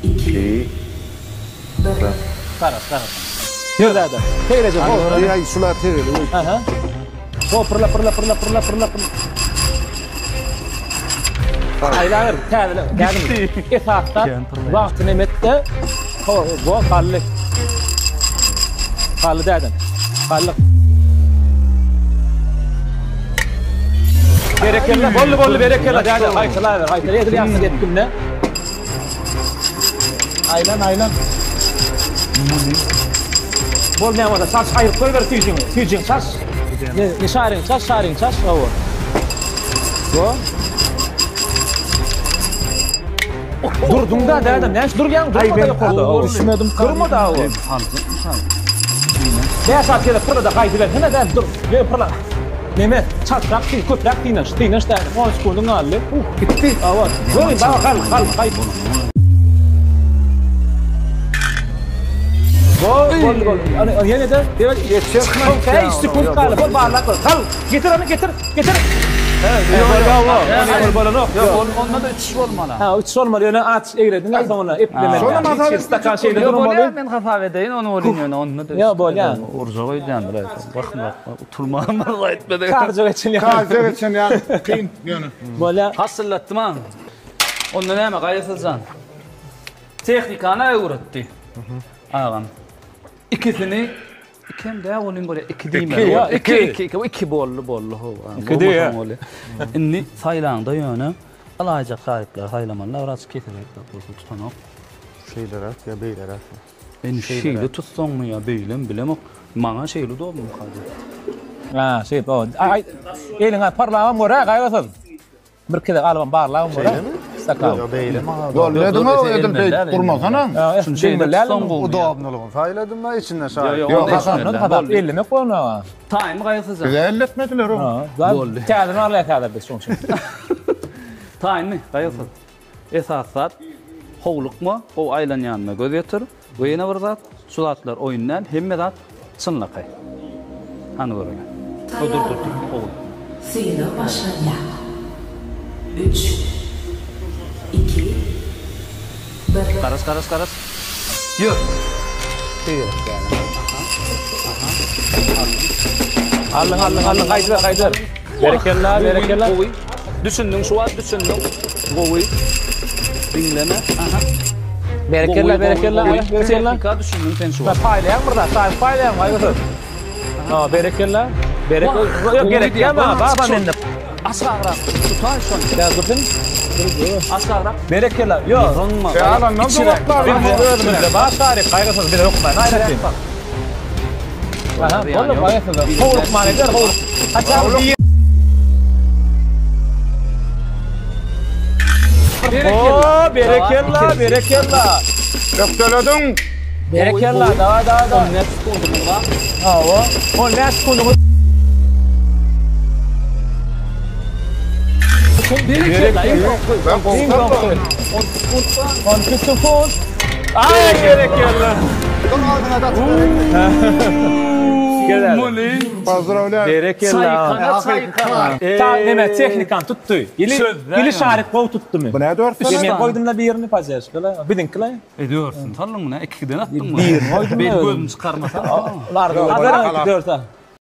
2, 1. Garaş, garaş. Ýör däde. Tegreje hop. Aý, şular tegele. Aha. Hop, pyrla, pyrla, pyrla, pyrla, pyrla, pyrla. Aýlaber, täzele. Dädim. Esasda wagtyny emetde. Ho, go, gally. Gally dädim. Gally. Berekella, boldy, boldy, berekella däde. Gaýtalaber, gaýtala. Edil ýaňky depginde. Aýlan, aýlan. Bolmaýan bolsa çaş aýryp goýber süýjüňi. Süýjüňi çaş. Ne, ne şaryň çaş, şaryň çaş. Hawa. Go. Durduň da dädem, näme durýaň? Durma da ýokarda. Düşmedim. Durma da hawa. Bäş at gezek pyrla da gaýdyber. Hene dädem dur. Ýöne pyrla. Neme, çaltrak syn, köpräk synanyş, synanyş dädem. 10 sekundyň galdy. Uh, gitdi. Hawa. Goý, baba gal, gal, gaý. Gol, gol, gol. Ana, ýene de, ýene Ýetjek. 5 sekund galdy. Bol barlap gör. Gal. Getir ony, getir. Getir. Ýok, bolanok. Ýok, onda da üçüş bolmaly. Ha, üçüş bolmaly. Ýöne aç egrediň ha soňuna eplemeli. Şonam hasap et. Stakan şeýle Ýok, durmaly. bolýar, men hasap edeýin ony bolýan ýöne onda da. Ýok, bolýar. Urjak öýdýändir. Bakma, utulmagam bir aýtmadyk. Karja geçen ýaly. Karja geçen ýaly kyn ýöne. Bolýar. Hasyllatdym ha. Onda näme, Gaýgysyzjan? Tehnikany öwretdi. Agam. Ikisini ikem dä onuň bolýar, iki diýmeli. Iki, Iki, iki, iki boldy, boldy how. Iki diýýär. Indi saýlaňda ýöne alaýjak saýyplar saýlamaly, biraz keseräk bolsa tutanok. Şeýleräk ýa beýleräk. Indi şeýle tutsaňmy ýa beýlemi bilemok. Maňa şeýle udobny hadi. Ha, şeýle, o. Aý, eliňe parlabam gör, ha, Gaýgysyz. Bir gezek alybam barlabam gör. Şeýlemi? Stakan. Ýok, beýle maňa. Bolmadyň o edil beýdip durmasana. Şuny şeýle tutsaň gowy. Udobnylygyny saýladym da içinde şaý. Ýok, Ýok, Hasandan hasap ellemek bolna. Taýmy Gaýgysyzjan? Bize elletmediler o. Boldy. Täzeden alýas häzir biz şoň üçin. Taýynmy Gaýgysyz? Esasy zat howlukma, gowy aýlanýanyna göz ýetir. We ýene bir zat, şu zatlar oýun däl, hemme zat çynlakaý. Hany göreli. O dur dur dur, ogul. Synag başlanýar. Üç, iki, bir. Garaş garaş garaş. Ýör. Aldyň, aldyň, aldyň, gaýdyber, gaýdyber. Berekella, berekella. Gowy. Düşündiň şu wagt düşündiň. Gowy. Diňleme. Aha. Berekella, berekella, berekella. Tehnika düşündiň sen şu wagt. Paýlaýaň bir zat, saýyp paýlaýaň, gaýgysyz. Ha, berekella. Berekella. Ýok, gerek däl maňa, baba mende. Aşagrak tutaý şony. Ýa dursun. Aşagrak. Berekella. Ýok. Zyňma. Alandan jogaplar. Biz özümizde bar şarik, gaýgysyz bize hökman aýratyn. Aha, boldy, gaýgysyz. Howlukman eder, howluk. Haçan bir Berekella. Oo, berekella, berekella. Ökdelediň. Berekella, daway, daway, daway. 14 sekundymyz bar. Hawa, 14 sekundyňyz. Berekella. Ben Iň gowsam soňky. 12 sekund. Ay, berekella. Dur agzyna da atyp Gel. Muny. Pozdravlýan. Berekella. Çaýkana çaýkana. Ta neme tehnikany tutdy. Ili ili şarik gowy tutdymy? Bu ne dört Men goýdum da birini pajeşkala. Biziňki E dörsün saldyň muny, ikiden atdyň muny. Birini goýdum. Beýle gözüni çykarmasa. Ular dört.